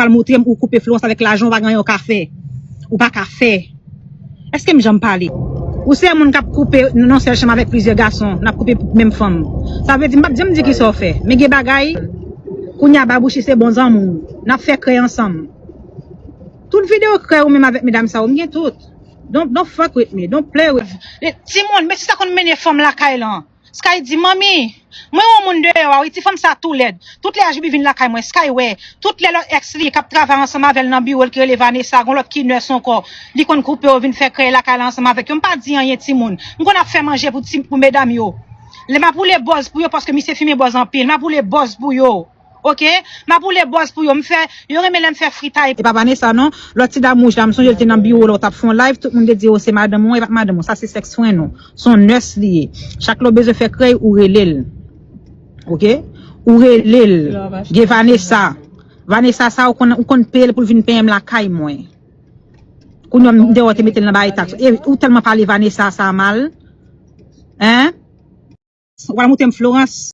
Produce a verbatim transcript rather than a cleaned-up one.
pral montre m ou koupe Florence avèk lajan ou pa gen anyen ou ka fè. Ou pa ka fè. Èske m janm pale? Ou se yon moun k ap koupe nan sèl chanm avèk plizyè gason, n ap koupe menm fanm. Sa vle di, m p ap janm di kisa w fè. Men gen bagay, kounye a Babouchi se bon zanmi w. N ap fè krèy ansanm. Tout videyo krèy ou menm avèk medam sa yo, m gen tout. Don't, don't fuck with me, don't play with me. Timoun, men si sa konn mennen fanm lakay lan. Sky di, manmi, mwen wè yon moun deyò a, wi, ti fanm sa tou lèd. Tout lè H B B vin lakay mwen, Sky wè. Tout lè lòt ex li k ap travay ansanm avè l nan biwo l ki rele Vanessa, gon lòt ki nurse ankò. Li konn koupe yo vin fè krèy lakay la ansanm avèk yo. M pa di anyen timoun. M konn ap fè manje pou ti, pou medam yo. Lè m ap woule bòz pou yo, paske misye fimen bòz anpil. M ap woule bòz pou yo. Oke? M ap woule bòz pou yo. M fè, yo renmen lè m fè fritay. E pa Vanessa non. Lòt ti dam wouj la, m sonje l te nan biwo lè w t ap fè yon live, tout moun te di yo se madanm ou, e pa t madanm ou, sa se sèks fren nou. Se yon nurse li ye. Chak lè w bezwen fè krèy, ou rele l. Oke? Ou rele l. Gen Vanessa. Vanessa sa, ou konn, ou konn peye l pou l vin penyen m lakay mwen. Kounye a m deyò te mete l nan bagay taks. E ou tèlman pale Vanessa sa mal. Hein? Ou pral montre m Florence.